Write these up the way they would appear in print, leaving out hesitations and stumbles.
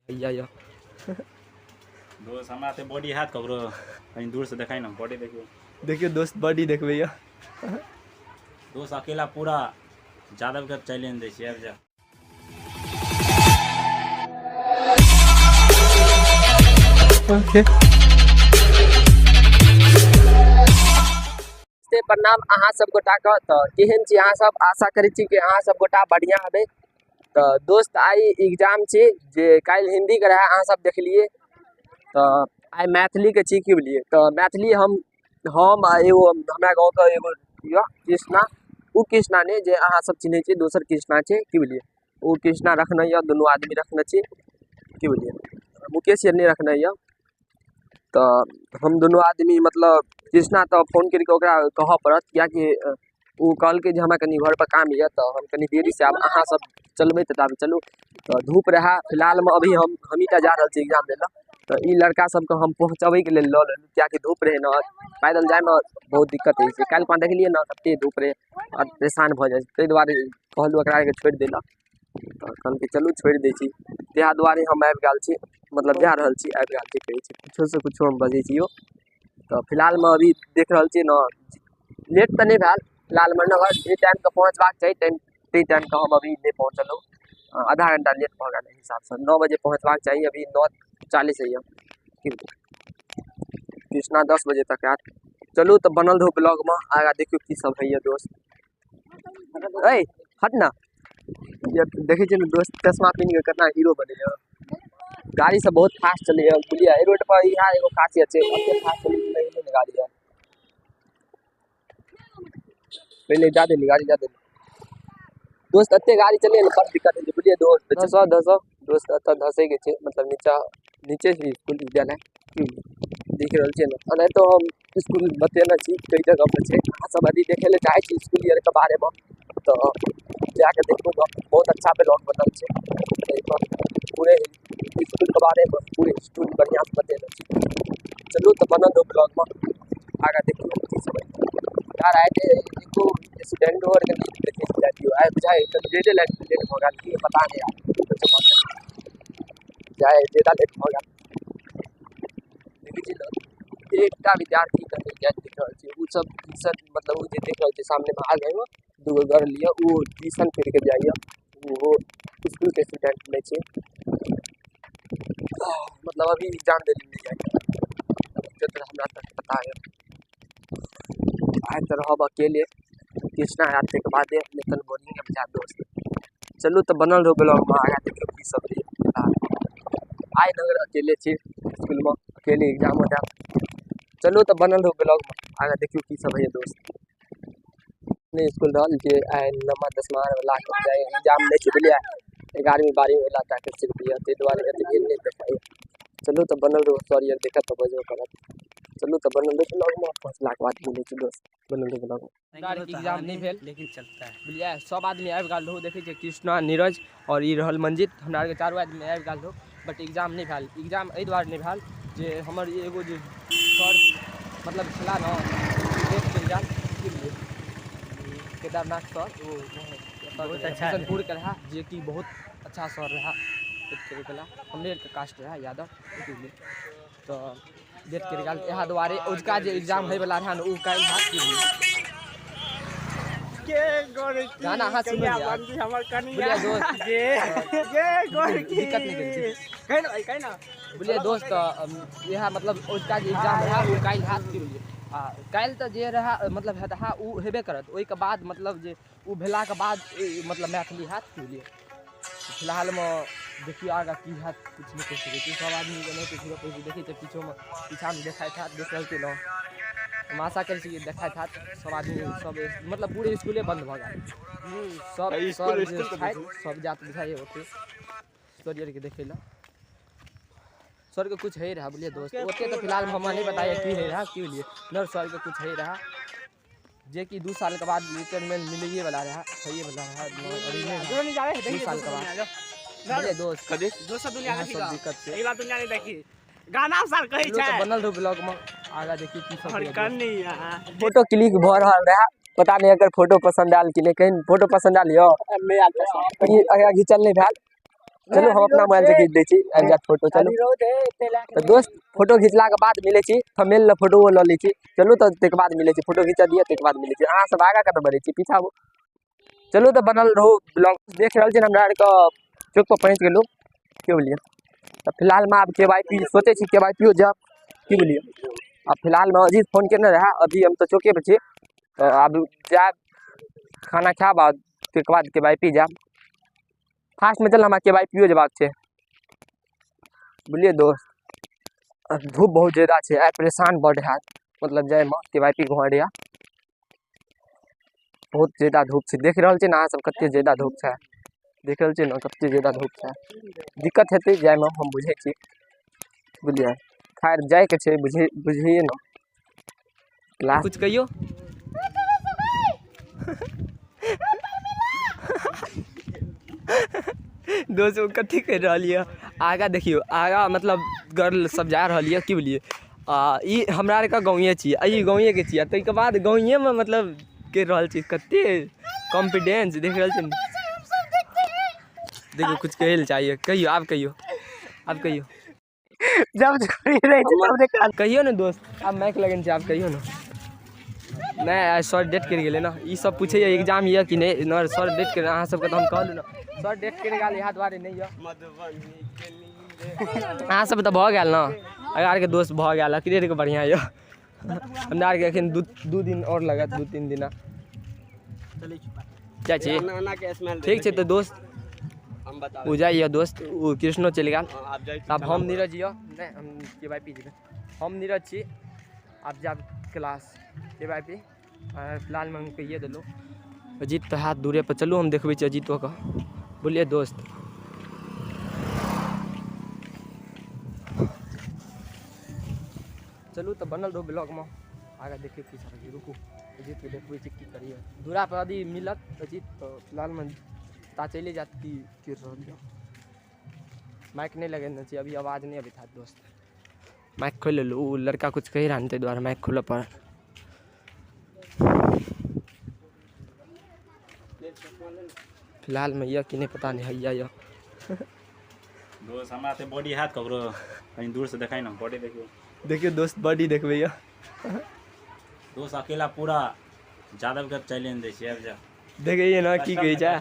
भैया यऽ। दोस्त हमरा तऽ बॉडी हैत ककरो, कहीं दूर से देखाई ना बॉडी। देखियो देखियो दोस्त, बॉडी देखबै यऽ। दोस्त अकेला पूरा जादव के चैलेंज दै छियै, आबि जा। ओके से प्रणाम अहाँ सब गोटा के। तऽ केहन छी अहाँ सब? आशा करै छी कि अहाँ सब गोटा बढ़िआँ हेबै। तऽ दोस्त आइ एग्जाम छी जे काल्हि हिन्दीके रहए, अहाँ सब देखलियै, तऽ आइ मैथिलीके छी, की बुझलियै? तऽ मैथिली हम आ एगो हमरा गाँवके एगो यऽ कृष्णा, ओ कृष्णा नहि जे अहाँ सब चिन्है छियै, दोसर कृष्णा छै, की बुझलियै? ओ कृष्णा रखने यऽ, दुनू आदमी रखने छी, की बुझलियै? मुकेश आर नहि रखने यऽ। तऽ हम दुनू आदमी, मतलब कृष्णा तऽ फोन करिकऽ ओकरा कहऽ पड़त, किएकि ओ कहलकै जे हमरा कनि घरपर काम यऽ, तऽ हम कनि देरीसँ आयब, अहाँ सब चलबै तऽ ताबे चलू। तऽ धूप रहए। फिलहालमे अभी हम हमहीँ टा जा रहल छी एग्जाम दै लए। तऽ ई लड़का सबके हम पहुँचबैके लेल लऽ लेलहुँ, किएकि धूप रहै ने, पैदल जाइमे बहुत दिक्कत होइ छै। काल्हि खुना देखलियै ने कते धूप रहै आ परेशान भऽ जाइ छै, ताहि दुआरे कहलहुँ एकरा आरके छोड़ि दै लए, तऽ कहलकै चलू छोड़ि दै छी। ताहि दुआरे हम आबि गेल छी, मतलब जा रहल छी, आबि गेल छी कहै छी, कुछोसँ कुछो हम बजै छी यौ। तऽ फिलहालमे अभी देख रहल छियै ने, लेट तऽ नहि भेल फिलहालमे ने, जे टाइमके पहुँचबाक चाही टाइम ताहि टाइमके हम अभी नहि पहुँचलहुँ, आधा घण्टा लेट भऽ गेल। एहि हिसाबसँ 9 बजे पहुँचबाक चाही, अभी 9:40 होइए। की कृष्णा 10 बजे तक आयत। चलू तऽ बनल रहू ब्लॉगमे, आगाँ देखियौ की सब होइए। दोस्त ऐ हट ना, देखै छियै ने दोस्त, चश्मा पिन्ह कऽ केतना हीरो बनैए। गाड़ी सब बहुत फास्ट चलैए, बुझलियै? एहि रोड पर इएह एगो खासियत छै, एते फास्ट चलै छै ने गाड़ी आर। पहिले जा देली गाड़ी, जा देली दोस्त। एते गाड़ी चलैए ने, बड़ दिक्कत होइ छै, बुझलियै दोस्त? धसऽ धसऽ दोस्त, एतऽ धसैके छै, मतलब नीचा नीचे छै इसकुल विद्यालय, की देख रहल छियै ने? एनाहितो हम इसकुल बतेने छी कई जगह पर छै। अहाँ सब यदि देखै लए चाहै छी इसकुल आरके बारेमे तऽ जाके देखू गऽ, बहुत अच्छा ब्लॉग बनल छै। एहिपर पूरे इसकुलके बारेमे पूरे स्टोरी बढ़िआँसँ बतेने छी। चलू तऽ बनल रहू ब्लॉगमे, आगाँ देखियौ की सब होइ यार। आइ तऽ एको स्टूडेंटो आरके नहि देखै छी जाइत। आइ बुझाइ कनि लेटे लेट लेट भऽ गेल की पता नहि यार, किछो भऽ गेल जाइ, ज्यादा लेट भऽ गेल। देखै छी ने, एकटा विद्यार्थी कतौ जाइत देख रहल छी। ओ सब ट्यूशन, मतलब ओ जे देख रहल छी सामनेमे आगेमे दूगो गर्ल यऽ, ओ ट्यूशन पढ़ि कऽ जाइए, ओहो इसकुलके स्टूडेंट नहि छै, मतलब अभी एग्जाम दै लए नहि जाइए जतऽ हमरा तक पता यऽ। आइ तऽ रहब अकेले, कृष्णा आयत ताहिके बादे, नहि तऽ बोरिंग बुझायत दोस्त। चलू तऽ बनल रहू ब्लॉगमे, आगाँ देखियौ की सब होइए। आइ नगर अकेले छी इसकुलमे, अकेले एग्जामो देब। चलू तऽ बनल रहू ब्लॉगमे, आगाँ देखियौ की सब होइए दोस्त। नहि इसकुल रहल जे आइ नवमा दसमा वलाके जाइ एग्जाम नहि छै, बुझलियै? 11वीं 12वीं वला टाके सिर्फ यऽ, ताहि दुआरे एते भीड़ नहि देखाइए। चलू तऽ बनल रहू, सर आर देखत तऽ बजबो करत। चलू तऽ बनल रहू ब्लॉगमे, पहुँचलाके बाद मिलै छी दोस्त। बनल रहू ब्लॉगमे। हमरा आरके एग्जाम नहि भेल लेकिन चलता है, बुझलियै? सब आदमी आबि गेल रहू। देखै छियै कृष्णा, नीरज आओर ई रहल मंजित, हमरा आरके चारू आदमी आबि गेल रहू, बट एग्जाम नहि भेल। एग्जाम एहि दुआरे नहि भेल जे हमर एगो जे सर मतलब छलाह ने, डेथ करि गेल, की बुझलियै? केदारनाथ सर, ओ बहुत अच्छा किशनपुरके रहए, जेकि बहुत अच्छा सर रहए। डेथ करि गेला, हमरे आरके कास्ट रहए यादव, की बुझलियै? तऽ डेथ करि गेल, इएह दुआरे अजुका जे एग्जाम होइवला रहए ने, ओ काल्हि हैत, की बुझलियै? गाना अहाँ सुनू यार, बुझलियै दोस्त? दिक्कत नहि करै छी, बुझलियै दोस्त? तऽ इएह मतलब अजुका जे एग्जाम रहए ओ काल्हि हैत, की बुझलियै? आ काल्हि तऽ जे रहए मतलब हेत ओ हेबे करत, ओहिके बाद मतलब जे ओ भेलाके बाद मतलब मैथिली हैत, की बुझलियै? फिलहालमे देखियौ आगाँ की हैत, किछु नहि कहि सकै छी। सब आदमीके नहि घुरऽ पड़ै छै। देखै छियै पीछोमे, पीछामे देखाइत हैत, देख रहल छियै ने? हम आशा करै छी कि देखाइत हैत सब आदमी, सब मतलब पूरे इसकुले बन्द भऽ गेल। सब सर जे छथि सब जात बुझाइए ओते सर आरके देखै लए। सरके कुछ होइ रहए, बुझलियै दोस्त? ओते तऽ फिलहालमे हमरा नहि पता यऽ की होइ रहए, की बुझलियै ने? सरके कुछ होइ रहए जेकि 2 सालके बाद रिटायरमेंट मिलैए वला रहए, होइए वला रहए, अभी नहि, 2 सालके बाद, बुझलियै दोस्त? दोसर दुनिया इएह देखी, सब दिक्कत छै। एहि बात दुनिया नहि देखी, गाना सर कहै चलू तऽ छै। बनल रहू ब्लॉगमे, आगाँ देखियौ की सब और होइए दोस्त। कनिया फोटो क्लिक भऽ रहल रहए, पता नहि एकर फोटो पसन्द आयल कि नहि। कहीं फोटो पसन्द आयल यौ? नहि आयल पसन्द। ई आगाँ घिचल नहि भेल। चलू हम अपना मोबाइल से खींच दै छी, आबि जायत फोटो। चलू तऽ दोस्त फोटो घिचलाके बाद मिलै छी, थंबनेल लए फोटो लऽ लै छी। चलू तऽ ताहिके बाद मिलै छी, फोटो घिचऽ दिअ ताहिके बाद मिलै छी। अहाँ सब आगाँ कतऽ बढ़ै छी, पीछा आबू। चलू तऽ बनल रहू ब्लॉग देख रहल छी। हमरा आरके चौक पर पहुँच गेलहुँ, की बुझलियै? तऽ फिलहालमे आब के वाई पी सोचै छी, के वाई पी ओ जायब, की बुझलियै? आब फिलहालमे अजीत फोन केने रहए, अभी हम तऽ चौके पर छी। तऽ आब जायब, खाना खायब आ ताहिके बाद के वाई पी जायब। फास्टमे चल, हमरा के वाई पी ओ जेबाक छै, बुझलियै दोस्त? धूप बहुत ज्यादा छै आइ, परेशान बड्ड हैत मतलब जाइमे। के वाई पी घर यऽ, बहुत ज्यादा धूप छै। देख रहल छियै ने अहाँ सब कते ज्यादा धूप छै? देख रहल छियै ने कते ज्यादा धूप छै? दिक्कत हेतै जाइमे, हम बुझै छी, बुझलियै? खैर, जाइके छै, बुझिए ने। क्लास कुछ कहियो दोस्त, ओ कथी कहि रहल यऽ? आगाँ देखियौ, आगाँ मतलब गर्ल सब जा रहल यऽ, की बुझलियै? आ ई हमरा आरके गाँवे छियै, आ ई गाँवेके छियै। ताहिके बाद गाँवेमे मतलब करि रहल छी, कते कॉन्फिडेंस देख रहल छी। देखियौ, कुछ कहै लए चाहिए, कहियौ आब, कहियौ आब, कहियौ। जब छोड़ी रहै छै तब देखा। कहियौ ने दोस्त, आब माइक लगेने छै, आब कहियौ ने। नहि, आइ सर डेट करि गेलै ने। ई सब पूछैए एग्जाम यऽ कि नहि ने। सर डेट कर अहाँ सबके तऽ हम कहलहुँ ने, सर डेट करि गेल, इएह दुआरे नहि यऽ। अहाँ सब तऽ भऽ गेल ने? अगर आरके दोस्त भऽ गेल, अकरे आरके बढ़िआँ यऽ। हमरा आरके एखन 2 दिन आओर लागत, 2-3 दिना जाइ छी। ठीक छै तऽ दोस्त, ओ जाइए दोस्त, ओ कृष्णो चलि गेल। आब हम नीरज यऽ, नहि, हम के वाई पी जेबै। हम नीरज छी, आब जायब क्लास के वाई पी। फिलहालमे हम कहिए देलहुँ। अजीत तऽ हाथ दूरे पर। चलू, हम देखबै छी अजीतोके, बोलिए दोस्त। चलू तऽ बनल रहू ब्लॉगमे, आगाँ देखियौ की सब। रुकू, अजीतके देखबै छी की करिए। दूरा पर यदि मिलत अजीत तऽ फिलहालमे ता चलि जायत। की करि रहल यऽ? माइक नहि लगेने छी अभी, आवाज नहि अबैत हैत दोस्त। माइक खोलि लेलहुँ, ओ लड़का कुछ कहि रहा ने, ताहि दुआरे माइक खोलऽ पड़ल। फिलहालमे यऽ कि नहि पता नहि, हैया यऽ। दोस्त, हमरा तऽ बॉडी हैत ककरो? कहीं दूर से देखाइ ने, बॉडी देखियौ। देखियौ दोस्त, बॉडी देखबै यऽ। दोस्त, अकेला पूरा जादव के चैलेंज दै छियै, आबि जा। देखैए ने की कहै छै।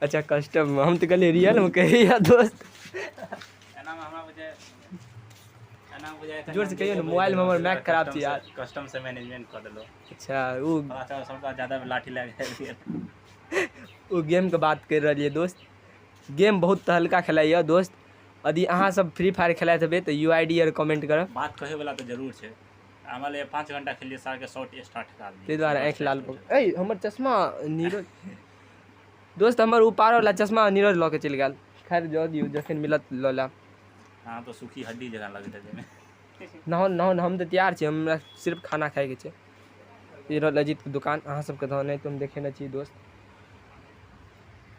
अच्छा, कस्टम, हम तऽ कहलियै रियल मे कहैया दोस्त। एना मे हमरा बुझाय, एना बुझाय। जोर से कहियौ ने, मोबाइल मे हमर माइक खराब छै यार। कस्टम से मैनेजमेंट कऽ देलहुँ। अच्छा, ओ पता सबटा जादा लाठी लए गेल। ओ गेमके बात करि रहलियै दोस्त। गेम बहुत तहलका खेलाइए दोस्त। यदि अहाँ सब फ्री फायर खेलाइत हेबै तऽ you I D R comment करब। बात कहै वाला तऽ जरूर छै। हमरा लिए 5 घंटा खेलियै, सार के शॉर्ट स्टार्ट करा दियै। ताहि दुआरे आँखि लाल भऽ गेल। हमर चश्मा नीरज दोस्त, हमर ओ पारवला चश्मा नीरज लऽ के चलि गेल। खैर, जऽ दियौ, जखन मिलत लऽ लेब। अहाँ तऽ सूखी हड्डी जकाँ लगैत हेतै। नहाउ नहाउ, हम तऽ तैयार छी, हमरा सिर्फ खाना खाइके छै। ई रहल अजीतके दुकान, अहाँ सबके तऽ नहि तऽ हम देखेने छी दोस्त।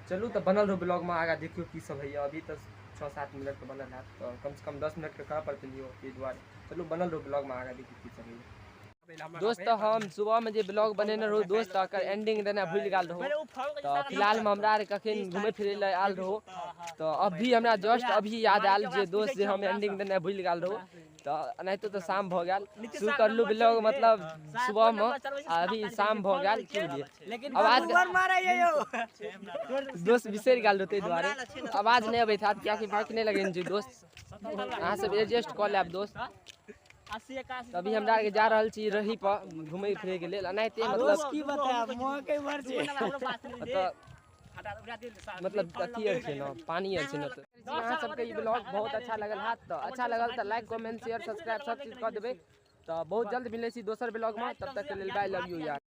चलू तऽ बनल रहू ब्लॉगमे, आगाँ देखियौ की सब होइए। अभी तऽ 6-7 मिनटके बनल हैत, तऽ कमसँ कम 10 मिनटके करऽ पड़तै लियौ, ताहि दुआरे चलू बनल रहू ब्लॉगमे, आगाँ देखियौ की सब होइए दोस्त। हम सुबहमे जे ब्लॉग बनेने रहू दोस्त, ओकर एंडिंग देनाइ भूलि गेल रहू। तऽ फिलहालमे हमरा आर कखन घुमै फिरै लए आयल रहू, तऽ अभी हमरा जस्ट अभी याद आयल जे दोस्त, जे हम एंडिंग देनाइ भूलि गेल रहू। तऽ एनाहितो तऽ शाम भऽ गेल। शुरू करलहुँ ब्लॉग मतलब सुबहमे आ अभी शाम भऽ गेल, की बुझलियै? आवाज दोस्त बिसरि गेल रहू, ताहि दुआरे आवाज नहि अबैत हैत, कियाकि माइक नहि लगेने छी दोस्त। अहाँ सब एडजस्ट कऽ लेब दोस्त। अभी हमरा आरके जा रहल छी रही पर घुमै फिरैके लेल, एनाहिते मतलब की बतायब, मौके भर छै। ओतऽ मतलब अथी आर छै ने, पानी आर छै ने। तऽ अहाँ सबके ई ब्लॉग बहुत अच्छा लगल हैत, तऽ अच्छा लगल तऽ लाइक, कमेंट, शेयर, सब्सक्राइब सब चीज कऽ देबै। तऽ बहुत जल्द मिलै छी दोसर ब्लॉगमे, तब तकके लेल बाय, लव यू यार।